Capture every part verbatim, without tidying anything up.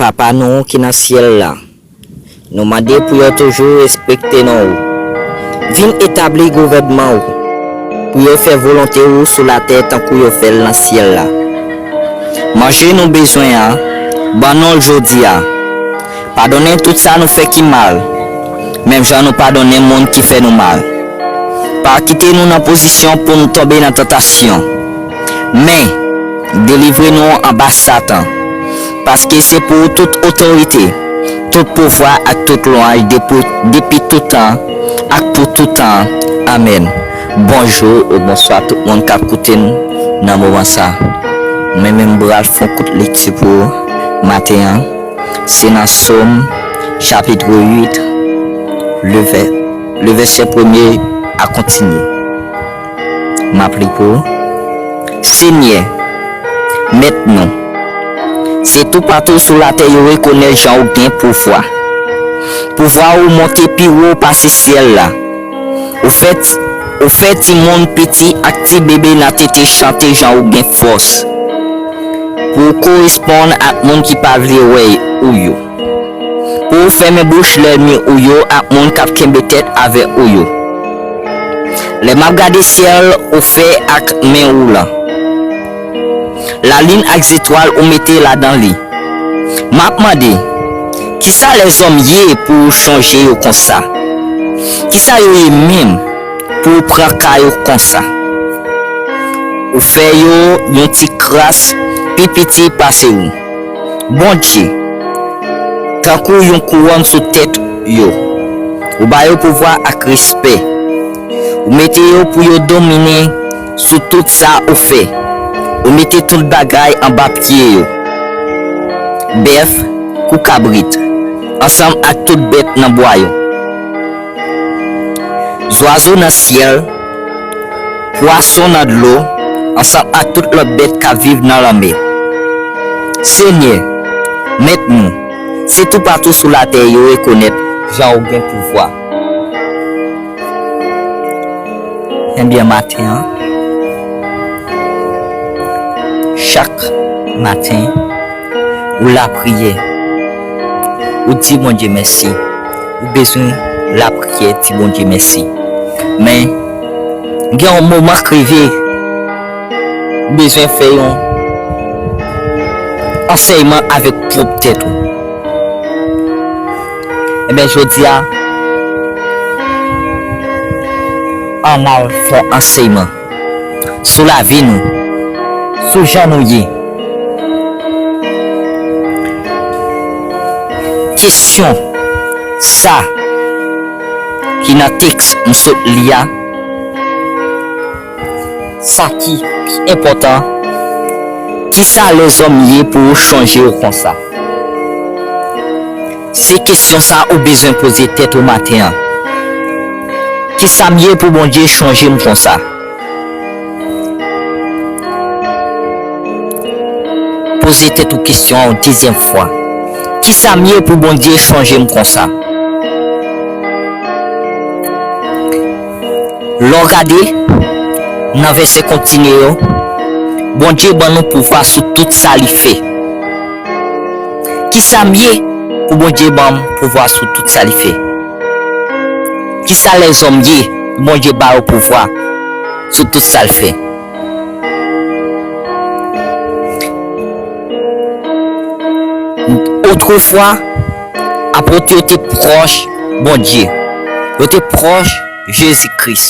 Papa nou ki nan syèl la, nou mande pou yo toujou respekte non ou. Vin etabli gouvènman ou, pou yo fè volonte ou sou latè tankou yo fè l nan syèl la. Manje nou bezwen an, ban nou l jodi a. Padonnen tout sa nou fè ki mal, menm jan nou padonnen moun ki fè nou mal. Pa kite nou nan pozisyon pou nou tonbe nan tantasyon, men delivre nou anba Satan, paske se pou ou tout otorite, tout pouvwa ak tout lwanj depi, depi tout tan ak pou tout tan. Amèn. Bonjou ou bonswa tout moun k ap koute n nan moman sa. Mwen menm m pral fè yon kout lekti pou ou maten an. Se nan Sòm chapit uit, le vè, le vèsè premye a kontinye. M ap li pou ou. Senyè, Mèt nou, se toupatou sou latè yo rekonèt jan ou gen pouvwa. Pouvwa ou monte pi wo pase syèl la. Ou fè, ou fè timoun piti ak ti bebe nan tete chante jan ou gen fòs. Pou w koresponn ak moun ki pa vle wè ou yo. Pou w fèmen bouch lènmi ou yo ak moun k ap kenbe tèt avèk ou yo. Lè m ap gade syèl ou fè ak men ou lan. Lalin ak zetwal ou mete ladan li. M ap mande, kisa lèzòm ye pou ou chonje yo konsa? Kisa yo ye menm pou ou pran ka yo konsa? Ou fè yo yon ti kras pi piti pase ou. Bondye, tankou yon kouwòn sou tèt yo. Ou ba yo pouvwa ak respè. Ou mete yo pou yo domine sou tout sa ou fè. Ou mete tout bagay anba pye yo. Bèf kou kabrit, ansanm ak tout bèt nan bwa yo. Zwazo nan syèl, pwason nan dlo, ansanm ak tout lòt bèt k ap viv nan lanmè. Senyè, Mèt nou, se toupatou sou latè yo rekonèt jan ou gen pouvwa. Ebyen, maten an, chak maten, ou lapriyè, ou di Bondye mèsi. Ou bezwen lapriyè, di Bondye mèsi. Men, gen yon moman k rive, ou bezwen fè yon ansèyman avèk pwòp tèt ou. Ebyen, jodi a, ann al fè yon ansèyman sou lavi nou, sou jan nou ye. Kesyon sa ki nan tèks m sot li a, sa ki pi enpòtan, kisa lèzòm ye pou ou chonje yo konsa? Se kesyon sa ou bezwen poze tèt ou maten an. Kisa m ye pou Bondye chonje m konsa? Poze tèt ou kesyon an yon dezyèm fwa. Kisa m ye pou Bondye chonje m konsa? Lè w gade nan vèsè kontinye yo, Bondye ban nou pouvwa sou tout sa li fè. Kisa m ye pou Bondye ban m pouvwa sou tout sa li fè? Kisa lèzòm ye pou Bondye ba yo pouvwa sou tout sa l fè? Otrefwa, apot yo te pwòch Bondye. Yo te pwòch Jezi Kris.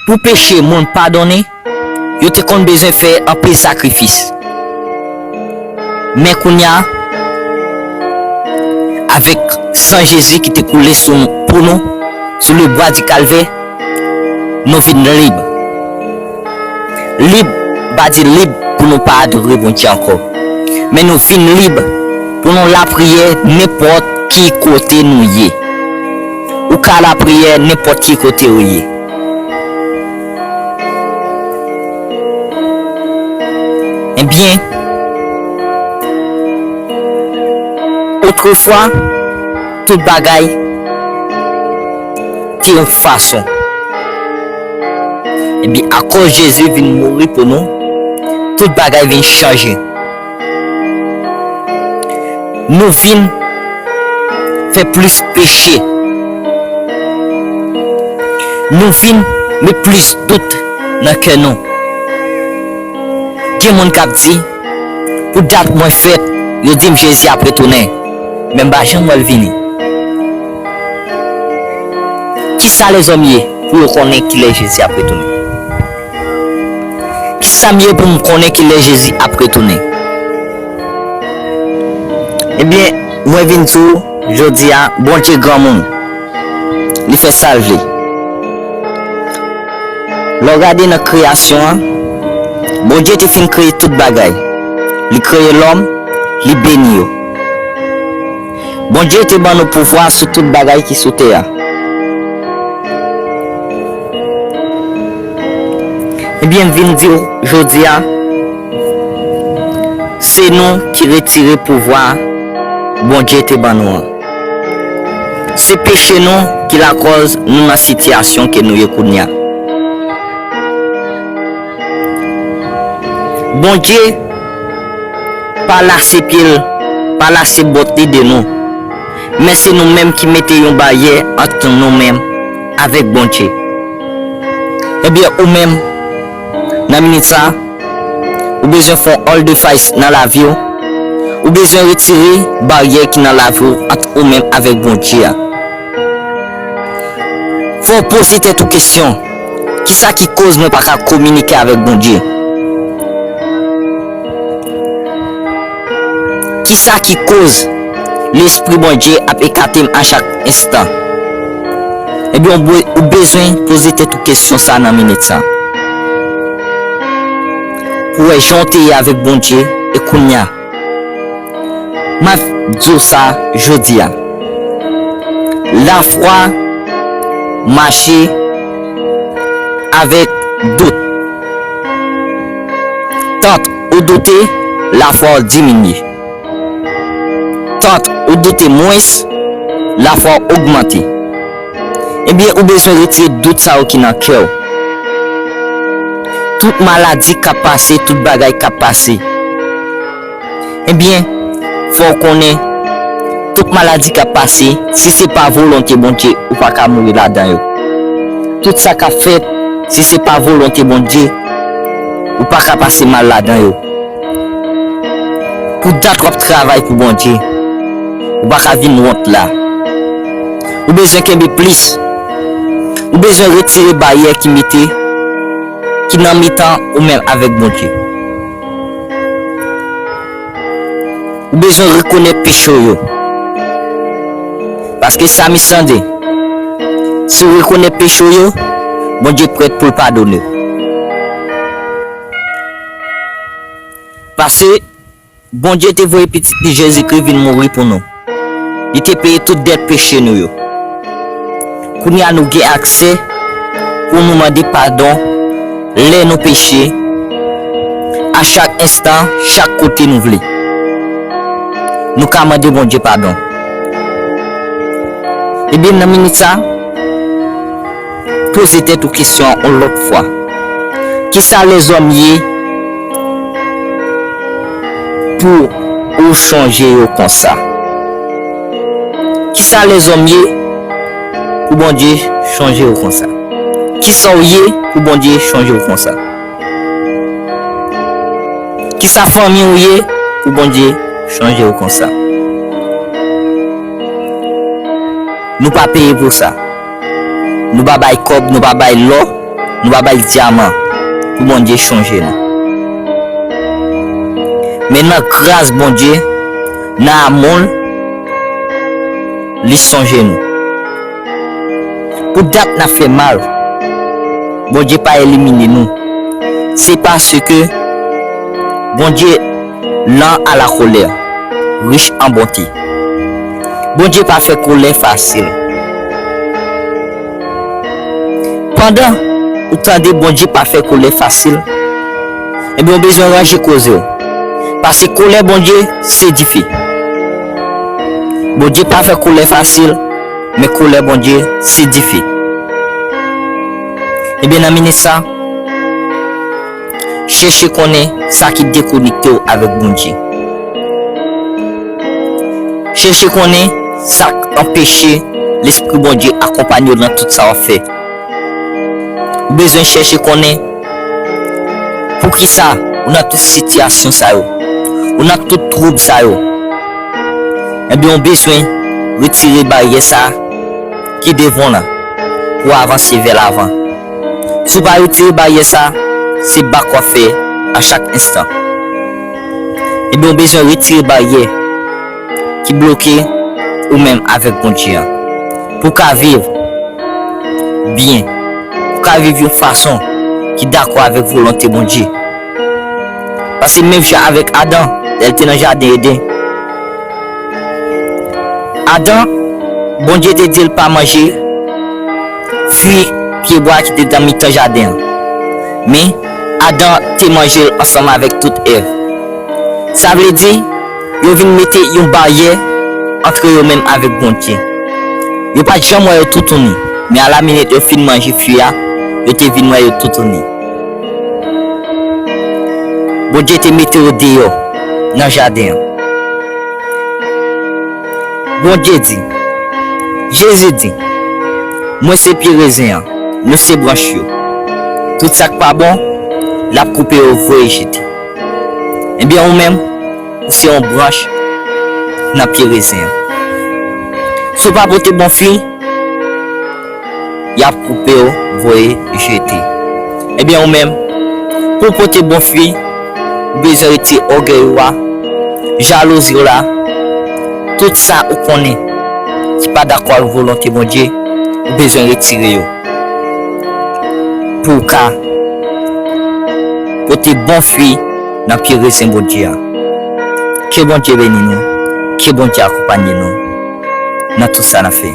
Pou peche moun padonnen, yo te konn bezwen fè anpil sakrifis. Men kounye a, avèk san Jezi ki te koule sou, pou nou, sou le bwa di Kalvè, nou vin lib. Lib, m pa di lib pou nou pa adore Bondye ankò. Men nou vin lib pou nou lapriyè nenpòt ki kote nou ye. Ou ka lapriyè nenpòt ki kote ou ye. Ebyen, otrefwa, tout bagay te yon fason. Ebyen, akoz Jezi vin mouri pou nou, tout bagay vin chanje. Nou vin fè plis peche. Nou vin met plis dout nan kè nou. Gen moun k ap di, "Pou dat mwen fèt, yo di m Jezi ap retounen, men m pa janm wè l vini." Kisa lèzòm ye pou yo konnen kilè Jezi ap retounen? Kisa m ye pou m konnen kilè Jezi ap retounen? Ebyen, mwen vin di w, jodi a, Bondye granmoun. Li fè sa l vle. Lè w gade nan kreyasyon an, Bondye te fin kreye tout bagay. Li kreye lòm, li beni yo. Bondye te ban nou pouvwa sou tout bagay ki sou tè a. Ebyen, m vin di w jodi a, se nou ki retire pouvwa Bondye te ban nou an. Se peche nou ki lakòz nou nan sitiyasyon ke nou ye kounye a. Bondye pa lase pye l, pa lase bòt li de nou. Men se nou menm ki mete yon baryè ant nou menm avèk Bondye. Ebyen, ou menm, nan minit sa, ou bezwen fè yon all the fights nan lavi w. Ou bezwen retire baryè ki nan lavi w ant ou menm avèk Bondye a. Fò w poze tèt ou kesyon, kisa ki koz mwen pa ka kominike avèk Bondye? Kisa ki koz Lespri Bondye ap ekate m a chak enstan? Ebyen, ou be-, ou bezwen poze tèt ou kesyon sa nan minit sa. Pou wè jan w te ye avèk Bondye e kounye a. M ap di w sa jodi a. Lafwa mache avèk dout. Tant ou doute, lafwa w diminye. Tant ou doute mwens, lafwa w ogmante. Ebyen, ou bezwen retire dout sa yo ki nan kè w. Tout maladi k ap pase, tout bagay k ap pase. Ebyen, fò w konnen, tout maladi k ap pase, si se pa volonte Bondye, ou pa ka mouri ladan yo. Tout sa k ap fèt, si se pa volonte Bondye, ou pa ka pase mal ladan yo. Pou dat w ap travay pou Bondye, ou pa ka vin wont la. Ou bezwen kenbe plis. Ou bezwen retire baryè ki mete, ki nan mitan ou menm avèk Bondye. Ou bezwen rekonèt peche w yo. Paske Samis lan di, si w rekonèt peche w yo, Bondye prèt pou l padone w. Paske Bondye te voye Pitit li Jezikri vin mouri pou nou. Li te peye tout dèt peche nou yo. Kounye a nou gen aksè pou nou mande padon lè nou peche, a chak enstan, chak kote nou vle. Nou ka mande Bondye padon. Ebyen, nan minit sa, poze tèt ou kesyon an yon lòt fwa. Kisa lèzòm ye pou ou chonje yo konsa? Kisa lèzòm ye pou Bondye chonje yo konsa? Kisa w ye pou Bondye chonje yo konsa? Kisa fanmi w ye pou Bondye chonje yo konsa? Nou pa peye pou sa. Nou pa bay kòb, nou pa bay lò, nou pa bay dyaman pou Bondye chonje nou. Men nan gras Bondye, nan amou l, li sonje nou. Pou dat n ap fè mal, Bondye pa elimine nou. Se paske Bondye lent à la colère, riche en bonté. Bondye pa fè kolè fasil. Pandan ou tande Bondye pa fè kolè fasil, ebyen, ou bezwen ranje koze w. Paske kolè Bondye, se dife. Bondye pa fè kolè fasil, men kolè Bondye, se dife. Ebyen, nan minit sa, chèche konnen sa ki dekonekte w avèk Bondye. Chèche konnen sa k anpeche Lespri Bondye akonpanye w nan tout sa w ap fè. Ou bezwen chèche konnen poukisa ou nan tout sitiyasyon sa yo, ou nan tout twoub sa yo. Ebyen, ou bezwen retire baryè sa ki devan w lan pou w avanse vè lavan. Si w pa retire baryè sa, se bak w ap fè a chak enstan. Ebyen, ou bezwen retire baryè ki bloke ou menm avèk Bondye an. Pou w ka viv byen, pou w ka viv yon fason ki dakò avèk volonte Bondye. Paske menm jan avèk Adan, lè l te nan jaden Eden, Adan, Bondye te di l pa manje fwi pyebwa ki te nan mitan jaden an. Men, Adan te manje l ansanm avèk tout Èv. Sa vle di, yo vin mete yon baryè antre yo menm avèk Bondye. Yo pa t janm wè yo toutouni, men alaminit yo fin manje fwi a, yo te vin wè yo toutouni. Bondye te mete yo deyò nan jaden an. Bondye di, Jezi di, mwen se pye rezen an, nou se branch yo. Tout sa k pa bon, l ap koupe yo voye jete. Ebyen, ou menm, ou se yon branch nan pye rezen an. Si w pa pote bon fwi, y ap koupe w, voye jete. Ebyen, ou menm, pou w pote bon fwi, ou bezwen retire ògèy ou a, jalouzi w la, tout sa ou konnen ki pa dakò ak volonte Bondye, ou bezwen retire yo. Pou w ka pote bon fwi nan pye rezen Bondye a. Ke Bondye beni nou, ke Bondye akonpanye nou nan tout sa n ap fè.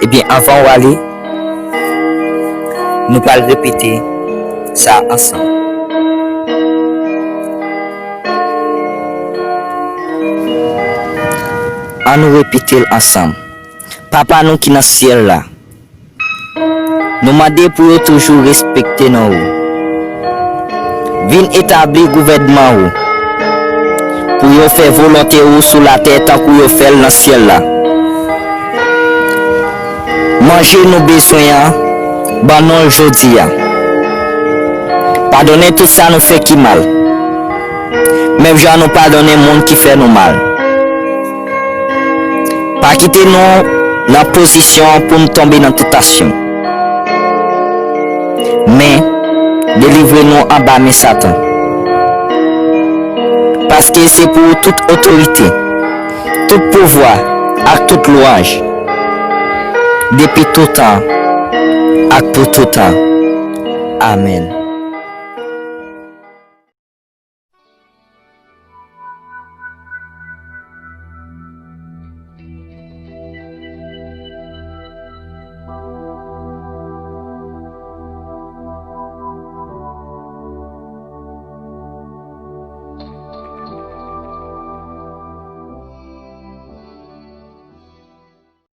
Ebyen, anvan w ale, nou pral repete sa ansanm. Ann nou repete l ansanm. Papa nou ki nan syèl la, nou mande pou yo toujou respekte non ou. Vin etabli gouvènman ou, pou yo fè volonte ou sou latè tankou yo fè l nan syèl la. Manje nou bezwen an, ban nou l jodi a. Padone tout sa nou fè ki mal, menm jan nou padone moun ki fè nou mal. Pa kite nou nan pozisyon pou n tonbe nan tantasyon, men delivre nou anba men Satan. Paske se pou ou tout otorite, tout pouvwa ak tout lwanj, depi toutan ak pou toutan. Amèn.